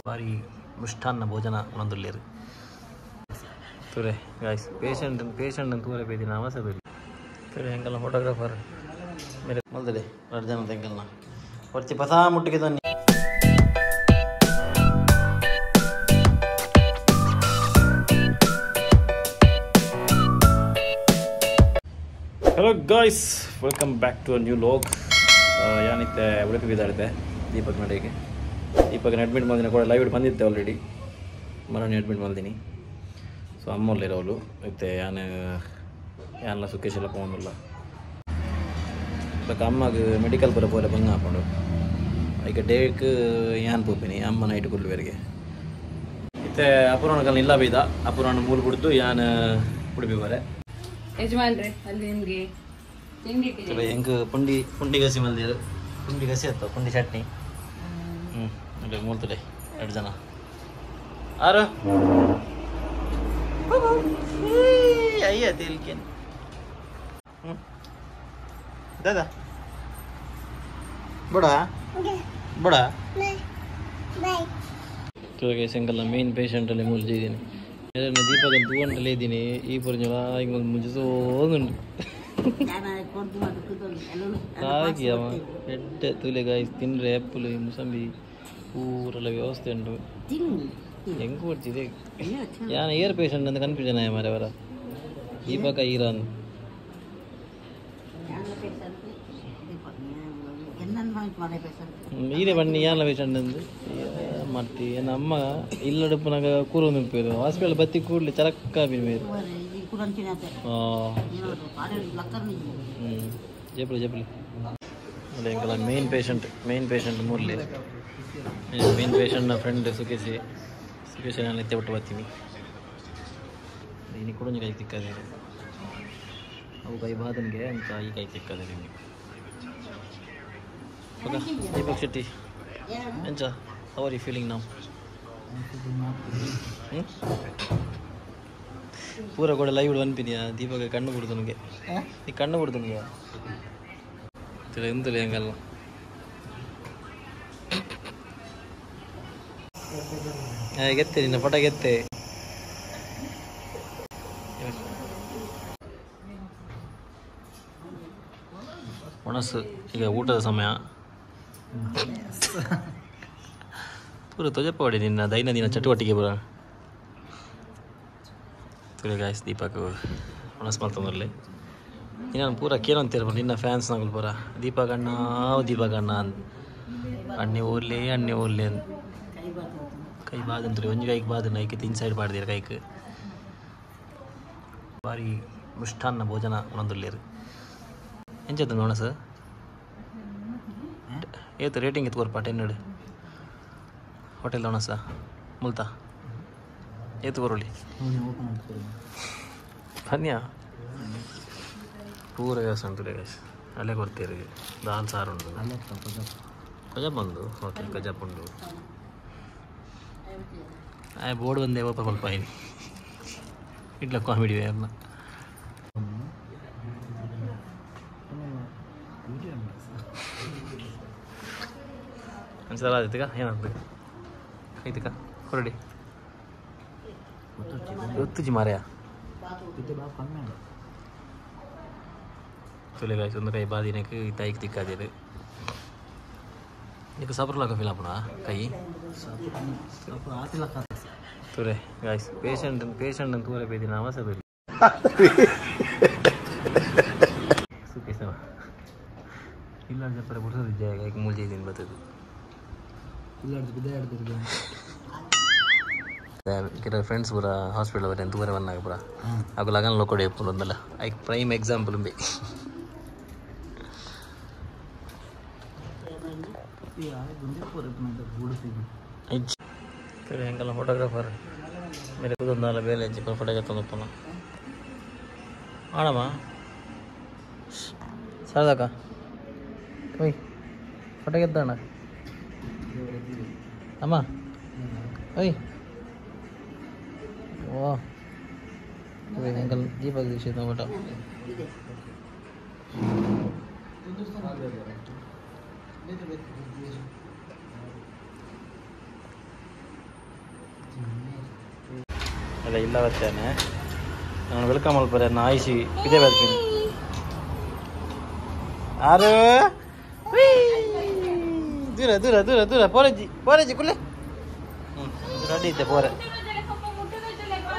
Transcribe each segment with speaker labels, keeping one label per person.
Speaker 1: ಬಾರಿ ಮುಷ್ಟಾನ್ನ ಭೋಜನ ಉಣಂದುಲ್ಲೇರು ತುರೆ guys patient patient ತೂರೆ ಪೇದಿನ ಅವಸೆ ತುರೆ ಎಂಕಲ್ನ photographer ಮೇರೆ ಮಲ್ದಲೆ ಎರಡು ಜನ ಎಂಕಲ್ನ ಹೊರ್ಚಿ ಪಸಾ ಮುಟ್ಟಿಗೆ ತನ್ನಿ Hello guys, welcome back to a new vlog. ಯಾನಿತ್ತೆ Udupi ಬಿದ್ದಾಡಿದೆ Deepak ನಡೆಗೆ ದೀಪಕ್ನ ಅಡ್ಮಿಟ್ ಮಾಡಿದ್ದೀನಿ ಕೂಡ ಲೈವ್ ಬಂದಿದ್ದೆ ಆಲ್ರೆಡಿ ಮರಣ ಅಡ್ಮಿಟ್ ಮಾಡಿದ್ದೀನಿ. ಸೊ ಅಮ್ಮಲ್ಲಿರೋಳು ಇತ್ತೆ ಯಾನು ಯಾನೆಲ್ಲ ಸುಖೇಶ್ ಎಲ್ಲ ಪೋಂದಿಲ್ಲ ಬಟ್ ಅಮ್ಮಗೆ ಮೆಡಿಕಲ್ ಪೂರ ಪೋರೆ ಬಂಗ ಹಾಕೊಂಡು ಈಗ ಡೇಕ್ ಯಾನ್ ಪೋಪಿನಿ ಅಮ್ಮ ನೈಟ್ ಕುಲ್ಬೇರಿಗೆ ಇತ್ತೆ ಅಪೂರ್ಣ ಇಲ್ಲ ಬೀದ ಅಪೂರ್ಣ ಮೂಲು ಬಿಡ್ತು ಯಾನ್ ಉಡುಪಿ ಬರೆ
Speaker 2: ಯಜಮಾನ್ರೆ ಅಲ್ಲಿ ನಿಮಗೆ ತಿಂಡಿ ಇಟ್ಟಿದ್ದೀನಿ.
Speaker 1: ಹೆಂಗೆ ಪುಂಡಿ ಪುಂಡಿ ಗಸಿ ಮಲ್ದಿರು ಪುಂಡಿ ಗಸಿ ಅತ್ತ ಪುಂಡಿ ಚಟ್ನಿ. ಹ್ಞೂ ಅದೇ ಮೂಲ್ತದೆ ಎರಡು ಜನ ಆರು ಅಯ್ಯ ತಿಲ್ಕೇನು. ಹ್ಞೂ ದಾದಾ ಬಡ ಬಡ ಸಿಂಗಲ್ಲ ಮೇನ್ ಪೇಷಂಟಲ್ಲಿ ಮುಲ್ಜಿದ್ದೀನಿ ದೀಪದ ತೂವಂಟಲ್ಲೇ ಇದ್ದೀನಿ ಈ ಪುರಂಜಲ ಈಗ ಮುಂಜೋದುಂಟು ಹಾಗೆ ಅವ ಎಡ್ಡೆ ತೂಲೆ ಗಾಯ್ಸ್ ತಿನ್ರೆ ಆ್ಯಪಲ್ ಮುಸಂಬಿ ಪೂರೆಲ್ಲ ವ್ಯವಸ್ಥೆ ಉಂಟು. ಹೆಂಗೆ ಕೊಡ್ತಿದೆ ಯಾನ್ ಏರ್ ಪೇಷಂಟ್ ಅಂತ ಕನ್ಫ್ಯೂಷನ್ ಆಯ ಮಾರೆ ಅವರ ದೀಪಕ ಈರಾನ್ ಈರೆ ಬನ್ನಿ ಯಾನ ಪೇಷಂಟ್ ಅಂದು ಮಾಡ್ತಿ ನಮ್ಮ ಇಲ್ಲಡುಪ್ಪು ನಾಗ ಕೂರು ನಿಂಪೇರು ಹಾಸ್ಪಿಟಲ್ ಬತ್ತಿ ಕೂಡಲಿ ಚರಕ್ಕ ಮೇರು. ಹ್ಞೂ ಜೇಪಲಿ ಜೇಪಲಿ ಅದೇ ಎಂಕಲ್ಲ ಮೇನ್ ಪೇಷಂಟ್ ಮೇನ್ ಪೇಷಂಟ್ ಮೂರ್ಲಿ ಮೇನ್ ಪೇಷಂಟ್ನ ಫ್ರೆಂಡ್ ಸುಖೇಶಿ ಸುಖೇಶ್ ನಾನು ಎತ್ತೆ ಬಿಟ್ಟು ಬರ್ತೀನಿ. ಇನ್ನು ಕೂಡ ಕೈ ತಿಕ್ಕದೆ ಅವು ಕೈ ಬಾದನಿಗೆ ಅಂತ ಈ ಕೈ ತಿಕ್ಕದೆ ನಿಮಗೆ. ಓಕೆ ದೀಪಕ್ ಶೆಟ್ಟಿ ಎಂಚ how are you feeling ನಾವು? ಪೂರ ಕೂಡ ಲೈವ್ ಅನ್ಪಿನಿಯಾ ದೀಪಕ ಕಣ್ಣು ಬಿಡ್ದು ನನಗೆ ಈ ಕಣ್ಣು ಬಿಡ್ದು ನನಗೆ ಎಂತಲೇ ಹೆಂಗಲ್ಲ ಗೆತ್ತೆ ನಿನ್ನ ಫೋಟೋ ಗೆತ್ತೆ. ಒಣಸು ಈಗ ಊಟದ ಸಮಯ. ಪೂರ ತೊಜಪ್ಪ ನಿನ್ನ ದೈನಂದಿನ ಚಟುವಟಿಕೆ ಪೂರ ತುಲೆ ಗಾಯ್ಸ್ ದೀಪಕ್ ಒಣಸು ಮಲ್ತಂದ್ರಲ್ಲಿ ನಿನ್ನ ಪೂರ ಕೇಳಂತೀರ ನಿನ್ನ ಫ್ಯಾನ್ಸ್ ನಾಗಲ್ ಪೂರ ದೀಪಕ್ ಅಣ್ಣ ದೀಪಕ್ ಅಣ್ಣ ಅಂತ ಅಣ್ಣೆ ಓರ್ಲೆ ಅಣ್ಣೆ ಓರ್ಲೆ ಅಂತ ಕೈ ಬಾದಂತ್ರಿ ಒಂಜಿ ಕೈಗೆ ಬಾದನ ಐಕೆ ಇನ್ಸೈಡ್ ಬಾಡ್ದಿರ ಕೈಕ್ ಬಾರಿ ಮುಷ್ಟಾನ್ನ ಭೋಜನ ಉಣಂದುಲ್ಲೇರು ಎಂಚದ ಒಣಸು ಏತು ರೇಟಿಂಗ್ ಎತ್ತು ಕೊರ್ಪ 10 ಹೋಟೆಲ್ ಒಣಸ ಮುಲ್ತಾ ಏತು ಕೊರೊಳಿ ಪನ್ಯ ಪೂರ ವ್ಯವಸ್ಥೆ ಉಂಟು ಗೈಸ್ ಅಲ್ಲೇ ಕೊಡ್ತೀರಿ ದಾಲ್ ಸಾರು ಉಂಟು ಕಜಾಪ್ ಉಂಟು ಓಕೆ ಕಜಾಪ್ ಉಂಟು ಆ ಬೋರ್ಡ್ ಬಂದೆ ಓಪನ್ ಸ್ವಲ್ಪ ಇಟ್ಲ ಕಾಮಿಡಿ ಅಲ್ಲ ಒಂದ್ಸಲ ಆಯ್ತಗ ಏನಾಗ್ತದೆ ಐತಕ ಹೊರಡಿ ಗೊತ್ತುಜಿ ಮಾರ್ಯ ತುಲೆ ಗಾಯ್ಸ್ ಒಂದು ಕೈ ಬಾದಿನಕ್ಕೆ ತೈಕ್ ತಿಕ್ಕಾದಿರು నీకు సపర్లాగా ఫీల్ అప్పుడా కై ತುರೆ ಗಾಯ್ಸ್ ಪೇಷಂಟ್ ಪೇಷಂಟ್ ತೂರೆ ಪೇದಿನ ಅವಸೆ ಬೇಲಿ ಸುಖೇಶವ ಇಲ್ಲ ಜಪ್ಪರೆ ಬುಡ್ಸೋದು ಜಾಗ ಮೂಲ್ಜೆ ದಿನ ಬರ್ತದೆ ಕೆಲವು ಫ್ರೆಂಡ್ಸ್ ಪೂರ ಹಾಸ್ಪಿಟಲ್ ಬರ ದೂರ ಬಂದಾಗ ಪೂರ ಅವು ಲಗನ್ ಲೋಕೊಡೆ ಒಂದಲ್ಲ ಐಕ್ ಪ್ರೈಮ್ ಎಕ್ಸಾಂಪಲ್ ಬಿ ಹೆಂಗಲ್ಲ ಫೋಟೋಗ್ರಾಫರ್ ಮೇರೆ ಕುದೊಂದಲ್ಲ ಬೇಲೆ ಹೆಜ್ಜೆ ಫೋಟೋ ತಂದಪ್ಪನ ಆಡಮ್ಮ ಶಾರದಕ್ಕ ಓಯ್ ಫೋಟೋ ಗೆದ್ದಣ್ಣ ಅಮ್ಮ ಓಯ್ ಓ ಹೆಂಗಲ್ಲ ದೀಪಕ್ ದೀಕ್ಷಿತ್ ಫೋಟೋ ಅಲ್ಲ ಇಲ್ಲ ಬರ್ತೇನೆ ನಾನು welcome ಮಲ್ಪರೆ ಆಯಿಸಿ ಇದೇ ಬರ್ತೀನಿ ಆರು ದೂರ ದೂರ ದೂರ ದೂರ ಪೋರಜ್ಜಿ ಪೋರಜ್ಜಿ ಕುಲ್ಲೆ ರೆಡಿ ಇದ್ದೆ ಪೋರೆ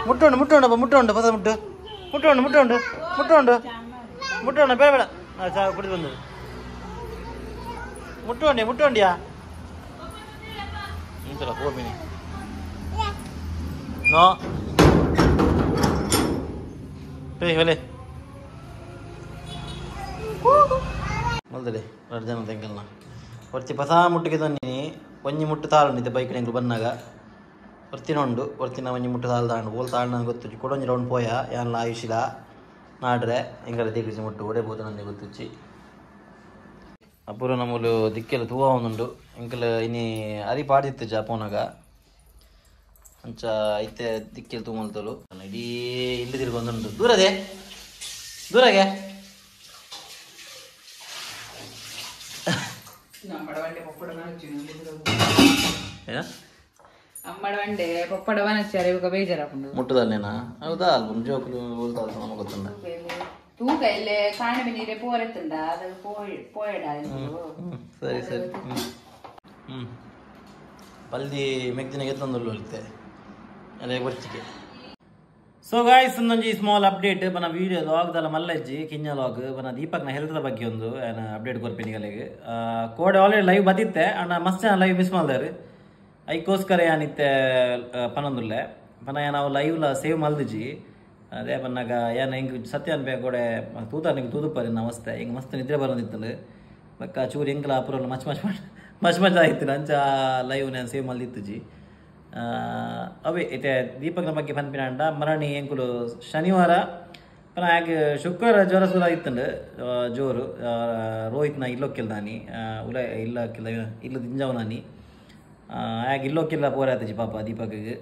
Speaker 1: ಮುಟ್ಟುಂಡು ಮುಟ್ಟುಂಡಪ್ಪ ಮುಟ್ಟುಂಡು ಹೊಸ ಮುಟ್ಟು ಮುಟ್ಟುಂಡು ಮುಟ್ಟುಂಡು ಮುಟ್ಟುಂಡು ಮುಟ್ಟುಂಡು ಬೇಡ ಬೇಡ ಚಾ ಕುಡಿದು ಬಂದದ್ದು ಮುಟ್ಟುಂಡಿ ಮುಟ್ಟುಂಡಿಯಾ ಇಂತಲ್ಲ ಹೋಗ್ಬಿನಿ ನೋ ಒಲೆ ಮಲ್ದಲೆ ಎರಡು ಜನ ತೆಂಕಲ್ನ ಒರ್ತಿ ಪಸ ಮುಟ್ಟಿಗೆ ತನ್ನಿ ಒಂಜಿ ಮುಟ್ಟು ತಾಳುಂಡಿದ್ದೆ ಬೈಕ್ ಎಂಕ್ಲು ಬನ್ನಾಗ ಒರ್ತಿನ ಉಂಡು ಒರ್ತಿನ ಒಂಜಿ ಮುಟ್ಟು ತಾಳು ತಾಂಡು ಓಲ್ ತಾಳು ನಂಗೆ ಗೊತ್ತುಚ್ಚಿ ಕೊಡೊಂಜಿ ರೌಂಡ್ ಪೋಯ ಯಾನ್ಲ ಆಯುಷಿಲ ನಾಡ್ರೆ ಎಂಕಲ ದಿಕ್ಕಿಸಿ ಮುಟ್ಟು ಒಡೆ ಬೋತ ನಂಗೆ ಗೊತ್ತುಚ್ಚಿ ಅಪೂರ್ವ ನಮ್ಮಲು ದಿಕ್ಕೆಲ್ಲ ತೂವ ಒಂದುಂಡು ಎಂಕಲ್ ಇನಿ ಅರಿ ಪಾಡಿತ್ತು ಜಾಪೋನಾಗ ಅಂಚ ಐತೆ ದಿಕ್ಕೆಲ್ಲ ತೂ ಮಲ್ತಲು ಇಡೀ ಇಲ್ಲಿ ತಿರ್ಗೊಂದುಂಟು ದೂರದೆ ದೂರಗೆ ಮುಟ್ಟದಲ್ಲೇನಾ ಹೌದಾ ಅಲ್ಪ ಜೋಕುಲು ನಮಗೆ ಗೊತ್ತುಂಡ
Speaker 2: ತೂಕ ಇಲ್ಲೇ ಕಾಣೆ ನೀರೆ ಪೋರೆತ್ತುಂಡ ಅದು ಪೋಯಡ
Speaker 1: ಸರಿ ಸರಿ ಹ್ಞೂ ಪಲ್ದಿ ಮೆಗ್ದಿನ ಗೆತ್ತೊಂದುಲ್ಲು ಇತ್ತೆ ಅದೇ ಬರ್ಚಿಕೆ. ಸೊ ಗಾಯ್ಸ್ ಒಂದೊಂಜಿ ಸ್ಮಾಲ್ ಅಪ್ಡೇಟ್ ಬನ ವೀಡಿಯೋ ಲಾಗ್ದಲ್ಲ ಮಲ್ಲಜ್ಜಿ ಕಿಂಜ ಲಾಗ್ ಬನ ದೀಪಕ್ನ ಹೆಲ್ತ್ದ ಬಗ್ಗೆ ಒಂದು ಅಪ್ಡೇಟ್ ಕೊರ್ಪಿನಿ ಕಲೆಗೆ. ಕೋಡೆ ಆಲ್ರೆಡಿ ಲೈವ್ ಬತ್ತಿತ್ತೆ ಅಣ್ಣ ಮಸ್ತ್ ಜನ ಲೈವ್ ಮಿಸ್ ಮಾಡ್ದಾರೆ ಐಕೋಸ್ಕರ ಏನಿತ್ತೆ ಪನೊಂದುಲ್ಲೆ ಪನ ನಾವು ಲೈವ್ಲ ಸೇವ್ ಮಲ್ದಿಜಿ ಅದೇ ಬನ್ನಾಗ ಏನ ಹಿಂಗೆ ಸತ್ಯ ಅನ್ಬೇಕು ಕೋಡೆ ತೂತ ನಿಂಗೆ ತೂದುಪ್ಪರಿ ನಮಸ್ತೆ ಹಿಂಗೆ ಮಸ್ತ್ ನಿದ್ರೆ ಬರೋದಿತ್ತು ಬಕ್ಕ ಚೂರು ಎಂಕಲ ಅಪುರಲ್ಲ ಮಚ್ ಮಚ್ ಮಚ್ ಮಚ್ ಆಯ್ತು ಅಂಚ ಲೈವ್ ನಾನು ಸೇವ್ ಮಲ್ದಿತ್ತುಜಿ. ಅವೇ ಇತ್ತೆ ದೀಪಕ್ನ ಬಗ್ಗೆ ಪನ್ಪಿನಾಂಡ ಮರಣಿ ಎಂಕುಲು ಶನಿವಾರ ಪನ ಹಾಗೆ ಶುಕ್ರವಾರ ಜ್ವರ ಸುರ ಇತ್ತಂಡು ಜೋರು ರೋಹಿತ್ನ ಇಲ್ಲೊಕ್ಕಿಲ್ದಾನಿ ಉಲ ಇಲ್ಲಕ್ಕಿಲ್ಲ ಇಲ್ಲ ದಿಂಜವನಾನಿ ಆಗ ಇಲ್ಲೊಕ್ಕಿಲ್ಲ ಪೋರ ಆತಜಿ ಪಾಪ ದೀಪಕ್ಗೆ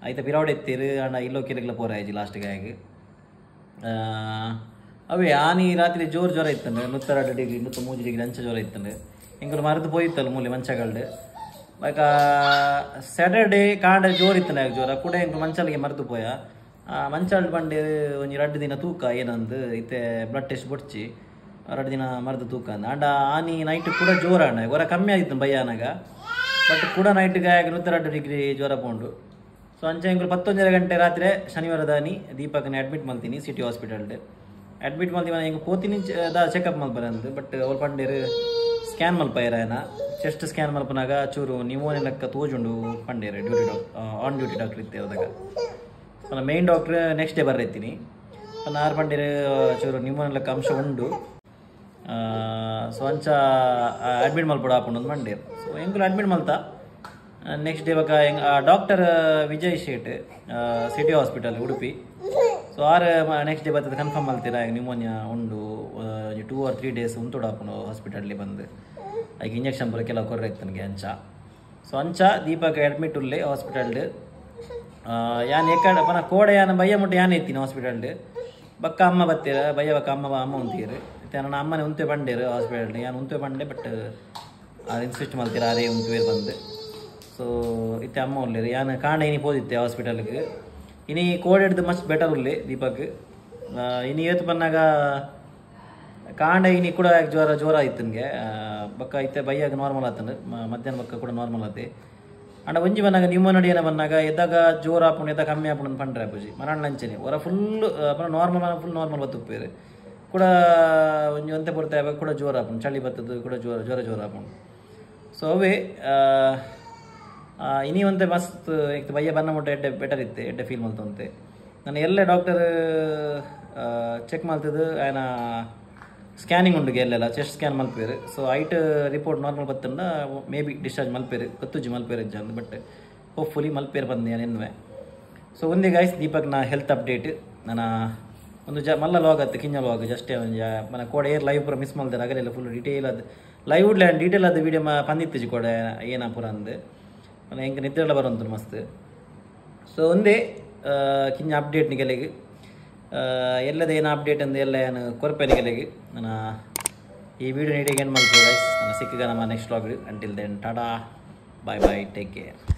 Speaker 1: ಐತ ಪಿರಾವಡೆ ಎತ್ತೀರು ಅಣ್ಣ ಇಲ್ಲೊಕ್ಕಿಲ್ಲಗ್ಲ ಪೋರ ಆಯ್ಜಿ ಲಾಸ್ಟ್ಗೆ ಆಗ. ಅವೇ ಆನಿ ರಾತ್ರಿ ಜೋರು ಜ್ವರ ಇತ್ತಂಡು 102 ಡಿಗ್ರಿ 103 ಡಿಗ್ರಿ ಅಂಚ ಜ್ವರ ಇತ್ತಂಡು ಎಂಕುಲು ಮರೆತು ಪೋಯಿತ್ತಲ್ಲ ಮೂಲೆ ಮಂಚಗಳ್ಡು ಬೈಕ ಸ್ಯಾಟರ್ಡೇ ಕಾಂಡ ಜೋರು ಇತ್ತಂಡೆ ಜ್ವರ ಕೂಡ ಎಂಕುಲು ಮಂಚಾಲಿಗೆ ಮರೆತು ಪೋಯ ಮಂಚಾಲ್ ಬಂಡೆ ಒಂಜಿ 2 ದಿನ ತೂಕ ಏನಂದು ಇತ್ತೆ ಬ್ಲಡ್ ಟೆಸ್ಟ್ ಬೊಡ್ಚಿ 2 ದಿನ ಮರೆದು ತೂಕ ಅಂದ ಅಂಡ ಆನಿ ನೈಟ್ ಕೂಡ ಜೋರ ಅಣ್ಣ ಜ್ವರ ಕಮ್ಮಿ ಆಗಿತ್ತು ಭಯಾನಗ ಬಟ್ ಕೂಡ ನೈಟ್ಗೆ 102 ಡಿಗ್ರಿ ಜ್ವರ ಪೋಂಡು. ಸೊ ಅಂಚೆ ಎಂಕುಲು 11:30 ಗಂಟೆ ರಾತ್ರಿ ಶನಿವಾರ ದಾನಿ ದೀಪಕ್ನ ಅಡ್ಮಿಟ್ ಮಲ್ತೀನಿ ಸಿಟಿ ಹಾಸ್ಪಿಟಲ್ ಅಡ್ಮಿಟ್ ಮಲ್ತೀವಿ ಹಿಂಗೆ ಪೋತಿನಿ the checkup ಮಲ್ಪರೆ ಅಂದು ಬಟ್ ಅವ್ರು ಪಂಡೇರು ಸ್ಕ್ಯಾನ್ ಮಲ್ಪಾಯಿರ ಏನ ಚೆಸ್ಟ್ ಸ್ಕ್ಯಾನ್ ಮಲ್ಪನಾಗ ಚೂರು ನ್ಯೂಮೋನಿಯಾ ಲೆಕ್ಕ ತೋಜುಂಡು ಪಂಡೇರು ಡ್ಯೂಟಿ ಆನ್ ಡ್ಯೂಟಿ ಡಾಕ್ಟ್ರ್ ಇತ್ತೆ ಅದಾಗ ನನ್ನ ಮೇನ್ ಡಾಕ್ಟ್ರ್ ನೆಕ್ಸ್ಟ್ ಡೇ ಬರ್ರೈತೀನಿ ಆರು ಪಂಡೇರು ಚೂರು ನ್ಯೂಮೋನಿಯಾ ಲೆಕ್ಕ ಅಂಶ ಉಂಡು. ಸೊ ಅಂಚ ಅಡ್ಮಿಟ್ ಮಲ್ಪಡ ಹಾಕೊಂಡು ಮಂಡೇರು. ಸೊ ಎಂಕುಲು ಅಡ್ಮಿಟ್ ಮಲ್ತಾ ನೆಕ್ಸ್ಟ್ ಡೇ ಬಕ doctor Vijay Shet city hospital Udupi. So are next day ಬರ್ತದೆ ಕನ್ಫರ್ಮ್ ಮಲ್ತೀರ ನ್ಯೂಮೋನಿಯಾ ಉಂಡು 2 or 3 days ಉಂಟು ಹಾಕೊಂಡು ಹಾಸ್ಪಿಟಲ್ಲಿ ಬಂದು ಅದಕ್ಕೆ ಇಂಜೆಕ್ಷನ್ ಬರೋ ಕೆಲವು ಕೊರ್ರೆ ನನಗೆ ಅಂಚ. ಸೊ ಅಂಚ ದೀಪಕ್ ಅಡ್ಮಿಟ್ ಉಲ್ಲೆ ಹಾಸ್ಪಿಟಲ್ ಯಾನ್ ಏಕಡ ಪನ ಕೋಡೆ ಯಾನ್ ಬಯ್ಯ ಮುಟ್ಟ ಯಾನ್ ಎತ್ತೀನಿ ಹಾಸ್ಪಿಟಲ್ ಬಕ್ಕ ಅಮ್ಮ ಬತ್ತೀರ ಬಯ್ಯ ಬಕ್ಕ ಅಮ್ಮ ಅಮ್ಮ ಉಂತೀರು ನನ್ನ ಅಮ್ಮನೆ ಉಂತೆ ಬಂಡೇರು ಹಾಸ್ಪಿಟಲ್ ಯಾನ್ ಉಂತೆ ಬಂಡೆ ಬಟ್ ಇನ್ಸಿಸ್ಟ್ ಮಲ್ತೀರ ಅರೇ ಉಂತುವೇರು ಬಂದು. ಸೊ ಇತ್ತೆ ಅಮ್ಮ ಉಲ್ಲೇರು ಯಾನ್ ಕಾಂಡ ಇನಿ ಪೋದಿತ್ತೆ ಹಾಸ್ಪಿಟಲ್ಗೆ ಇನಿ ಕೋಡೆ ಹಿಡ್ದು ಮಸ್ತ್ ಬೆಟರ್ ಉಲ್ಲೆ ದೀಪಕ್ ಇನಿ ಏತು ಬನ್ನಾಗ ಕಾಂಡ ಇನಿ ಕೂಡ ಜ್ವರ ಜ್ವರ ಆಯ್ತು ನನಗೆ ಬಕ್ಕ ಐತೆ ಬೈಯಾಗ ನಾರ್ಮಲ್ ಆತಂಡು ಮಧ್ಯಾಹ್ನ ಬಕ್ಕ ಕೂಡ ನಾರ್ಮಲ್ ಆತೆ ಅಂಡ ಒಂಜಿ ಬನ್ನಾಗ ನ್ಯೂಮೋನಿಯಾ ಬನ್ನಾಗ ಎದ್ದಾಗ ಜೋರ ಆಪುಂಡು ಎದ್ದಾಗ ಕಮ್ಮಿ ಆಪುಂಡು ಪಂಡ್ರೆ ಅಪ್ಪುಜಿ ಮರಣ ಲಂಚನೆ ಹೊರ ಫುಲ್ ನಾರ್ಮಲ್ ಫುಲ್ ನಾರ್ಮಲ್ ಬತ್ತುಪ್ಪೇರು ಕೂಡ ಒಂಜಿ ಒಂತೆ ಪೊರ್ತೆ ಕೂಡ ಜೋರ ಆಪುಂಡು ಚಳಿ ಬತ್ತದು ಕೂಡ ಜೋರ ಜ್ವರ ಜೋರ ಆಪುಂಡು. ಸೊ ಅವೇ ಇನಿ ಒಂತೆ ಮಸ್ತ್ ಇತ್ತು ಬಯ್ಯ ಬನ್ನ ಮುಟ್ಟ ಎಡ್ಡೆ ಬೆಟರ್ ಇತ್ತೆ ಎಡ್ಡೆ ಫೀಲ್ ಮಲ್ತಂತೆ ನಾನು ಎಲ್ಲ ಡಾಕ್ಟರ್ ಚೆಕ್ ಮಲ್ತದ್ದು ಆಯನ ಸ್ಕ್ಯಾನಿಂಗ್ ಉಂಡು ಎಲ್ಲೆಲ್ಲ ಚೆಸ್ಟ್ ಸ್ಕ್ಯಾನ್ ಮಲ್ಪೇರು. ಸೊ ಐಟ್ ರಿಪೋರ್ಟ್ ನಾರ್ಮಲ್ ಬತ್ತಂಡ ಮೇ ಬಿ ಡಿಸ್ಚಾರ್ಜ್ ಮಲ್ಪೇರು ಗೊತ್ತುಜ್ಜಿ ಮಲ್ಪೇರು ಅಜ್ಜ ಬಟ್ ಹೋಪ್ಫುಲಿ ಮಲ್ಪೇರು ಬಂದೆ ಎನ್ನುವೆ. ಸೊ ಒಂದೇ ಗಾಯ್ಸ್ ದೀಪಕ್ನ ಹೆಲ್ತ್ ಅಪ್ಡೇಟ್ ನನ್ನ ಒಂದು ಜ ಮಲ್ಲ ಲಾಗ್ ಆತು ಕಿಂಜ ಲಾಗ್ ಜಸ್ಟೇ ಒಂಜ ಮನ ಕೋಡೆ ಏರ್ ಲೈವ್ ಪೂರ ಮಿಸ್ ಮಲ್ದಾರೆ ಆಗಲೆಲ್ಲ ಫುಲ್ ಡೀಟೇಲ್ ಅದು ಲೈವ್ ಲ್ಯಾಂಡ್ ಡೀಟೇಲ್ ಅದು ವೀಡಿಯೋ ಪಂದಿತ್ತಿಜಿ ಕೋಡೆ ಏನ ಪೂರ ಅಂದು ಮನ ಎಂಕ್ ನಿದ್ರೆಲ್ಲ ಬರೋಂತು ಮಸ್ತ್. ಸೊ ಒಂದೇ ಕಿಂಜ ಅಪ್ಡೇಟ್ ನಿಗಲೆಗೆ ಎಲ್ಲದ ಏನು ಅಪ್ಡೇಟ್ ಅಂದು ಎಲ್ಲ ಏನು ಕೊರಪೆ ನಿಗಲೆಗೆ ನನ್ನ ಈ ವಿಡಿಯೋ ನೀಡಿ ಏನು ಮಾಡ್ತೀವಿ ಗೈಸ್. ನನ್ನ ಸಿಕ್ಕಿಗ ನಮ್ಮ next vlog. Until then tata bye bye take care.